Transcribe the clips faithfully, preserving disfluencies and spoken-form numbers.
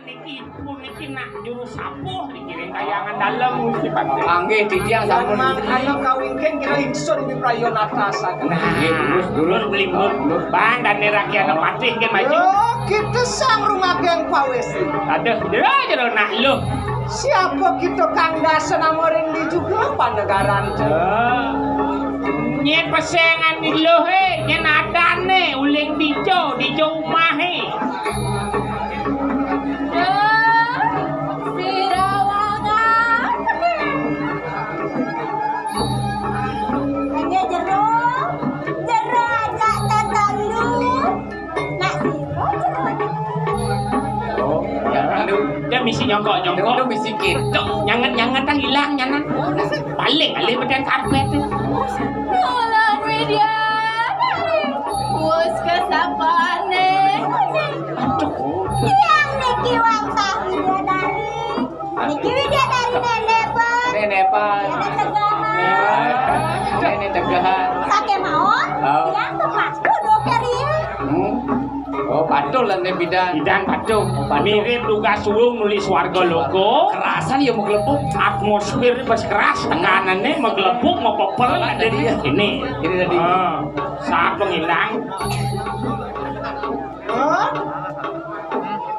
Niki, puniki nak juru sapuh dikiring kayangan dalem, Gusti Patih. Panggih titiang sampun. Mangkana kawingking kira ingsun biprayon atasaken. Nah, nggih, durus, durus. Belimbut. Bang, Dane Rakyana Patih nggih maju. Yo, kita sang rumageng pawis. Aduh, jero, jero nak luh. Siapa kita kang dasa nama ring di juga panegaran? Nyet pesengan di luh, eh, nyet nadane uling dijo, dijo umahe. Duh, sira wangan. Hanya jero, jero aja tetanggu. Nak sira jero. Oh, ya, aduh. Dia misi nyongkok-nyongkok. Dia misi gitu. Nyanget-nyanget tang ilang nyanan. Balik, balik badan karpet. Nular Widya. Wus kesapane. Aduh. Tiang niki wantah Widya dari. Niki Widya dari Nenepan. Nenepan. Nenek Tegahan. Nenek Tegahan. Sake mawon, oh. Tiang tepaku doke riyen. Hmm. Oh, patul lan bidan. Bidan patul. Oh, patul. Mirip tugas suwung nulis warga loko. Kerasan ya mau kelepuk. Atmosfer pas keras, tekanannya mau kelepuk, mau popel, ada di sini. Ini tadi. Ah, saat pengilang. Hah?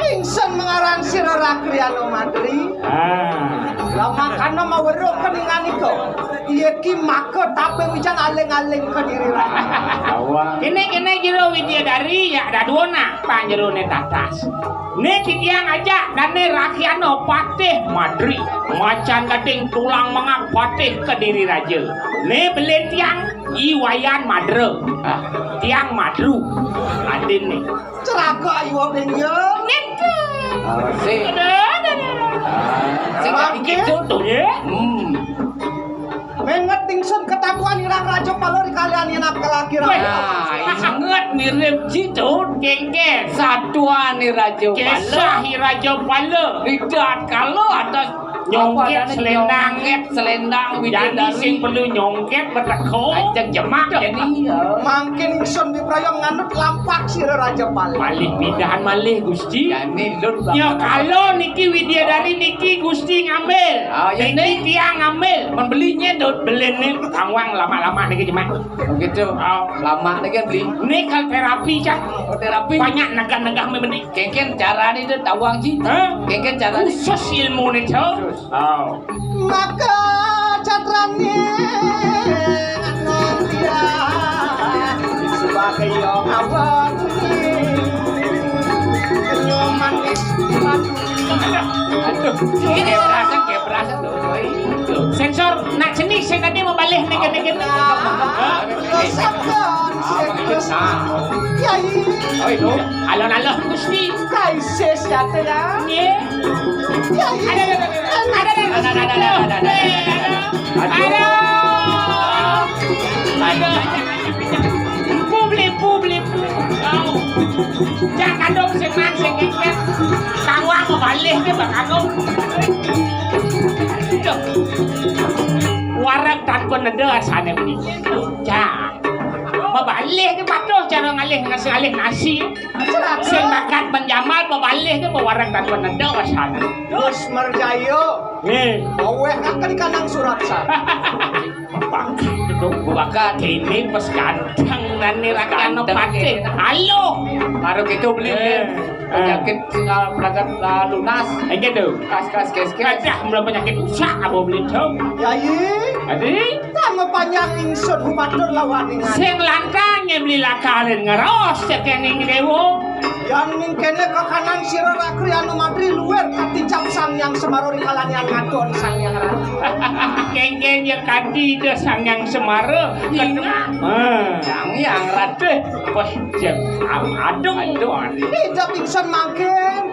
Ingsun mengaran sira Rakriano Madri. Ah. Lah makana maweruh keningan iko. Iya ki maka tapi wijan aling-aling ke diri raja. Kene, kene jero Widyadari ya daduona panjerone tatas. Ne titiang aja dane Rakriano Patih Madri. Macan gading tulang mengak Patih Kediri Raja. Ne belen tiang I Wayan Madra. Ah, tiang Madru. Adin nih. Ceraga ayu bengnya. Niku. Ah, sik. Aduh, aduh, aduh, aduh. Ah, sing Mangke. Iki tuh. Ya. Hmm. Menget ingsun ketakuan irang Raja Pala di kalian yenak kelaki Weh, nah, inget mirip jitu. Kengken. Satuan Raja Pala. Kisah Raja Pala. Ridat kala atas nyongket apa adanya selendang. Nyongket selendang. Jadi Widadari. Sing perlu nyongket beteko. Ajak jemak jadi. Mangkin ingsun diprayong nganut lampak sira Raja Pala. Malih pindahan malih, Gusti. Jani lur. Ya kalau niki Widyadari niki Gusti ngambil. Ah, ya, niki nih. Tiang ngambil. Membelinya tuh. Beli nih, kangwang lama-lama niki jemak. Oh, gitu. Oh. Lama niki beli. Ini kalau terapi, Cak. Oh, terapi. Banyak negah-negah memeni. Kengken carane itu tawang ji. Hah? Kengken carane. Khusus ilmu nih, Cak. Khusus. Oh. Maka catrane nang dia sebagai yang awal. Senyum manis madu. Aduh, ini perasaan kayak perasaan tuh. Sensor, nak seni, sing tadi mau balik nih, gini, gini. Hah? Sabar, serius. Yai. Oh, itu. Alon-alon, Gusti. Kaisis, ya, ya. Iya. Yai. Ada, ada, ada, ada. Ada, ada, ada, ada, ada, ada. Aduh. Aduh. Aduh. Publik, publik, publik. Jangan dong, sing man, sing ngeket. Kawang mau balik ke, Bang Agung. Aduh. Wareg tanpa neda asane mriki. Cah. Mabalih ke patuh cara ngalih nasi, ngalih nasi. Sing bakat menjamal mabalih ke wareg tanpa neda asane. Bos Merjaya. Eh. Aweh akan kanang surat sah. Bakat itu. Bakat ini pas ganteng dan ini rakyat Ganteng, Patih. Iya. Halo. Baru gitu beli. Eh. Penyakit sing pragat, ah, lunas. Enggak tuh. Kas, kas, kes, kes. Kadah mula penyakit usak apa beli dong? Yai. Adi? Tama panjang ingsun humatur lawan dengan. Sing lantang yang beli lakalin ngeros cekening dewo. Yang ning kene kekanan sira Rakri anu Madri luwer katincap Sang Yang Semaro ri kalanian ngadon Sang Yang Ratu. Kengken ya kadi de Sang Yang Semaro. Ingat. Ah. Sang Yang Ratu. Wah, jam adung. Adung. Ida pingsan mangkin.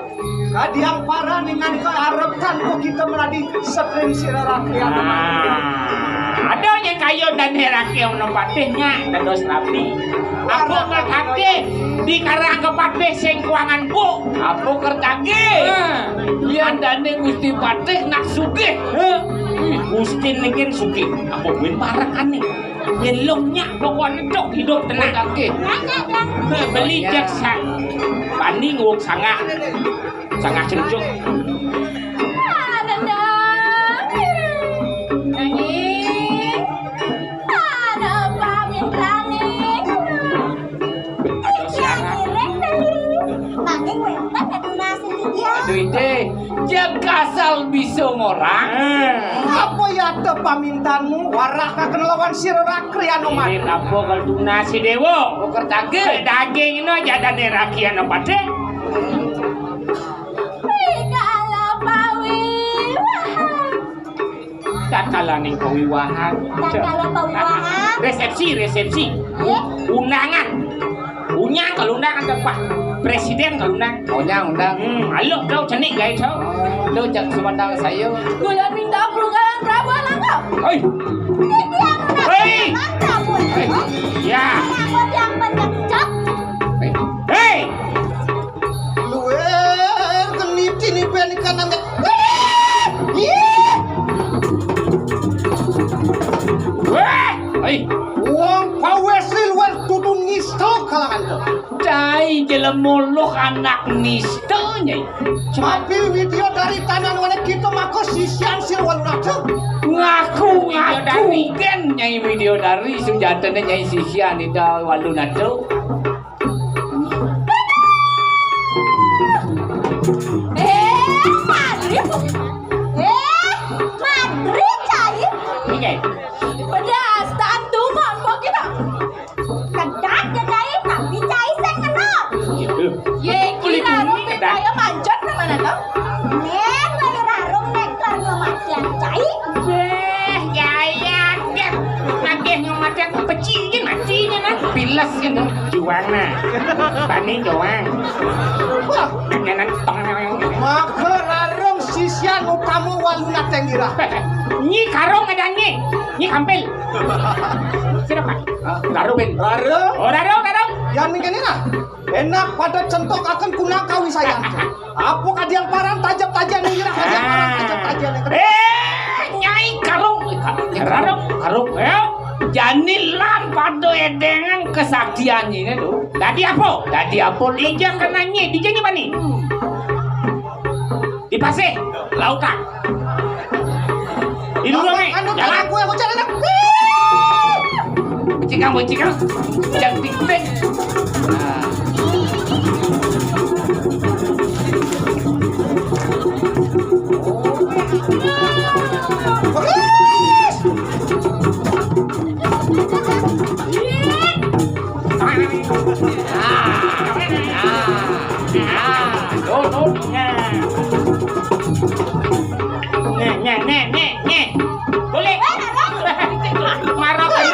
Kadiang para ningan ke arep tanpa kita meladi setring sira Rakri anu Madri. Ah. Ada yang kayo dan heraki yang menempatnya dados rapi. Apa ngertake di karang kepatih sing kuangan bu? Apa ngertake? Nah. Yandane Gusti Patih nak sugih. Heh. Gusti niki sugih. Apa win parekane? Nyeluk nyak pokokné tok hidup tenang. Oké. Beli jak sa-, paning wong sangah. Sangah cencuk. Ada dong. Nangis. Ada pamit nangis. Ada siaran. Nangis wénten atuh nasi dia. Aduh, Ide. Jeg asal bisa ngorang. Apa ya te pamintanmu? Warah kaken lawan sira rakri anu mati. Ini apa kalau tunas si Dewa? Oker daging. Daging ini aja ada rakian apa deh? Kala pawi. Tatkala ning pawiwahan. Tatkala pawiwahan. Resepsi, resepsi. Nggih. Undangan. Unyang kalau undangan apa? Presiden kalau undang. Unyang undang. Hmm, aluh tau cenik gaé tau. Lu jak sumandang saya. Kula minta perunggalan Prabu Alangkah. Hei. Niki anu Hei. Prabu. Hei. Ya. Kenapa yang pencet? Hei. Hei. Luwih geniti ni ben ikan nang. Ih! Wah, hei. Wong pawesi luwih tutu nista kalangan to. Cai jelema luh anak nista, Nyai. Mampir Widya dari tanah mana kita maka sisian sir walu nata. Ngaku, ngaku gen Nyai Widya dari sujatane Nyai sisian Ida walu nata. Eh, Madri. Eh, Madri, Cai. Ini, Cai. Pedas, tak antum apa kita? Kedat ya, Cai, tapi Cai sing kena. Gitu. Ye, kira rung kedat. Kaya mancot ke mana tuh? Neng, kaya rarung nekor kematian, Cai. Beh, gaya, Dek. Nagih ngematian peci, mati, nah. Piles gitu. Juang nah. Bani juang. Wah. Nyanan tong. Maka rarung sisian utama walu nateng girah. Nyi karung ada nyi. Nyi kampil. Siapa? Hah? Rarung ben. Rarung. Oh, rarung, rarung. Yang mingkin ini lah. Enak pada centok akan kuna kawi sayang. Apa kadiang paran tajam-tajam ning girah kadiang paran tajam-tajam ning. Eh, Nyai karung. Rarung, karung ya. Jani lan pada edengan kesaktian ini tuh. Dadi apa? Dadi apa? Dija kena nyi, dija nyi bani. Di pasih, lautan. Di dulu nih, anu jalan. Gue aku jalan. Bocikang, bocikang. Jangan tik-tik. Nah. Ah, ah, ah, ah, tuh, tuh, nah. Nih, nih, nih, nih, nih. Boleh. Marah kan?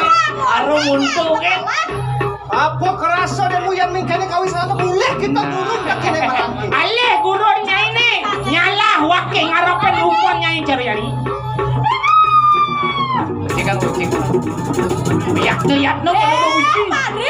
Arum untung, eh. Apa kerasa deh mu yang mingkene kawis rata mulih kita turun ke kene malam ini. Alih gurun nyai nih. Nyalah wakil ngarepe rupa nyai cari-cari. Cekang, cekang. Lihat, lihat, no, kalau mau uji. Madri,